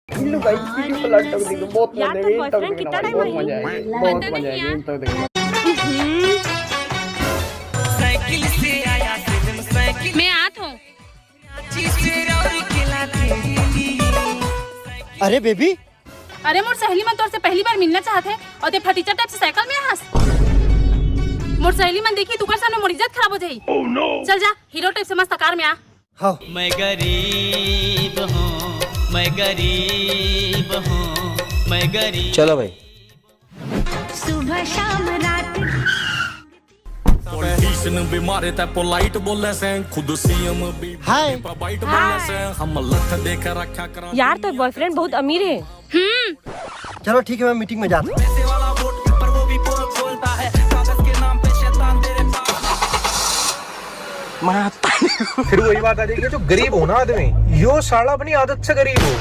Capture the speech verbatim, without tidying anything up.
In लोग का एक video plot तक देखो, बहुत यार, मजा तो आएगा, boyfriend कितना time बहुत है? मजा आएगा, बहुत मजा आएगा, इन तक देखो। मैं आत हूँ। अरे बेबी, अरे मोर सहेली मन तोर से पहली बार मिलना चाहत हे और ते फटीचर टाइप से साइकिल में आहस। मोर सहेली मन देखी तुकर सामने मोर इज्जत खराब हो जाही। चल जा हीरो टाइप से मस्त कार में आ। हाँ। मैं गरीब हूँ, मैं गरीब हूँ, मैं गरीब। चलो भाई। सुबह शाम रात। पॉलिटिशियन भी मारे तै पोलाइट बोले से, खुद सीएम भी हाय। बाइट बोले से, हम लठ देख रखा करा। यार, तो बॉयफ्रेंड बहुत अमीर है। हम्म। चलो ठीक है, मैं मीटिंग में जाता हूँ। पैसे वाला वोट पर वो भी पोल खोलता है, कागज के नाम पे शैतान तेरे पास। फिर वही बात आ जाएगी, जो गरीब हो ना आदमी, यो साला अपनी आदत से गरीब हो।